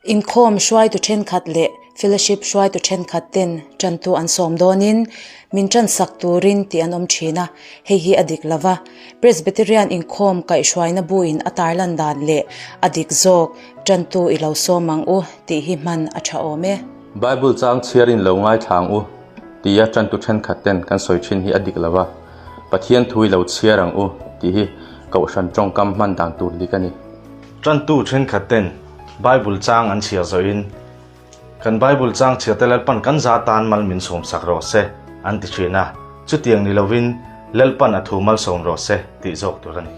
Inkhawm hruaitu thenkhat leh fellowship hruaitu thenkhat ten tantu an sawm dawnin min tansak turin tih an awm thin a, hei hi a dik lo va. Presbyterian inkhawm kaihhruaina buin a tarlan dan leh a dik zawk tantu i lo sawm ang u tih hi hman a tha awm e. Bible chang chhiarin lo ngaithla ang u tia tantu thenkhat ten kan sawi thin hi a dik lo va, Pathian thu i lo chhiar ang u tih hi Kohhran tawngkam hman dan tur dik a ni. Tantu thenkhat ten Bible chang an chhiar zawhin, Kan Bible chang chhiarte Lalpan kan za tan mal min sawmsak rawh se, an ti thin a. Chutiang ni lovin, Lalpan a thu malsawm rawh se, tih zawk tur a ni.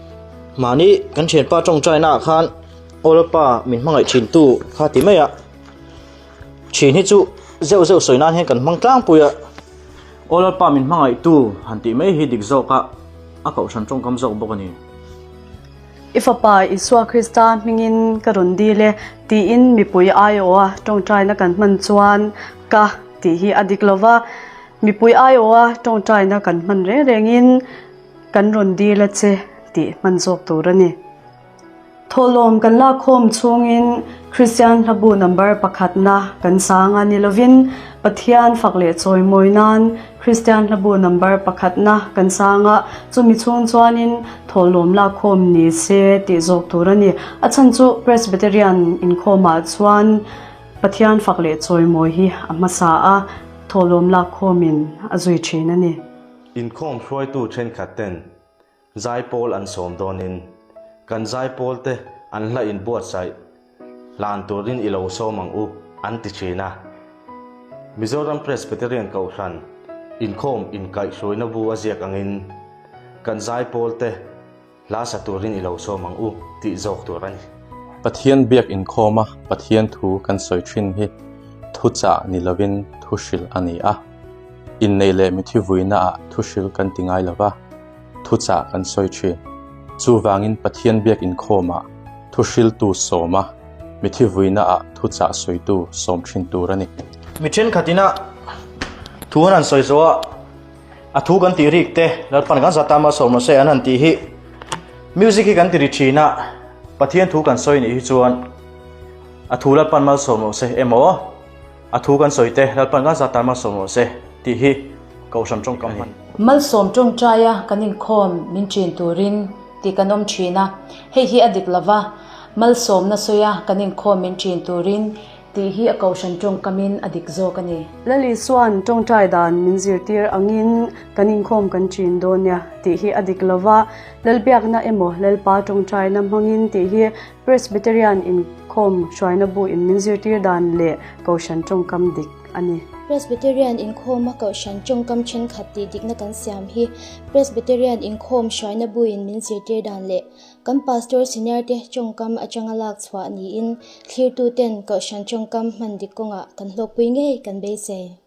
Mahni kan thianpa tawngtainaah khan Aw Lalpa min hmangaih thintu kha ti mai a. Thin hi chu zeuh zeuh sawi nan hian kan hmang tlangpui a. Aw Lalpa min hmangaihtu han tih mai hi dik zawk a, a kohhran tawngkam zawk bawk a ni. I Fapa Isua Krista hmingin ka rawn dil e, tiin mipui aiawha tawngtaina kan hman chuan ka tih hi a dik lo va. Mipui aiawha tawngtaina kan hman reng rengin kan rawn dil a che tih hman zawk tur a ni. Thawhlawm kan lakkhawm chhungin Kristian hlabu number pakhatna kan sang a ni lovin Pathian fak leh chawimawi nan Kristian hlabu number pakhatna kan sang a, chumi chhung chuanin thawhlawm lakkhawm ni se tih zawk tur a ni. A chhan chu Presbyterian inkhawmah chuan Pathian fak leh chawimawi hi a hmasa a, thawhlawm lakkhawmin a zui thin a ni. Inkhawm hruaitu thenkhat ten Zaipawl an sawm dawnin kan zaipawlte an hla inbuatsaih hlan turin i lo sawm ang u, an ti thin a. Mizoram Presbyterian Kohhran inkhawm inkaihhruaina bu a ziak angin kan zaipawlte hla sa turin i lo sawm ang u tih zawk tur a ni. Pathian biak inkhawma Pathian thu kan sawi thin hi thuchah ni lovin thuhril a ni a. Inneih leh mithi vuinaah thuhril kan ti ngai lova. Thuchah kan sawi thin. Chuvangin Pathian biak inkhawmah thuhriltu sawma mithi vuinaah thuchah sawitu sawm thin tur a ni. Mi thenkhatin a thu an han sawi zawh a, a thu kan tih rik te, Lalpan kan zat tama sawm rawh se an han tih hi music hi kan ti ri thin a, Pathian thu kan sawi nih hi chuan a thu Lalpan malsawm rawh se emaw, A thu kan sawi te, Lalpan kan zat tan malsawm rawh se tih hi Kohhran tawngkam hman. Malsawm tawngtaia kan inkhawm min ṭin turin tih kan awm ṭhin a, hei hi a dik lova, malsawmna sawia kan inkhawm min ṭin turin tih hi a Kohhran tawngkamin a dik zawk a ni. Lal Isua'n tawngtai dan min zirtir angin kan inkhawm kan ṭin dawn nia tih hi a dik lova, Lalbiakna emaw Lalpa tawngtaina hmangin tih hi Presbyterian inkhawm hruaina bu in min zirtir dan leh Kohhran tawngkam dik a ni. Presbyterian inkhawma Kohhran tawngkam thenkhat tih dikna kan siam hi Presbyterian inkhawm hruaina bu in min zirtir dan leh kan Pastor senior te tawngkam atanga lak chhuah niin thlirtu ten Kohhran tawngkam hman dik kawngah kan hlawkpui ngei kan beisei.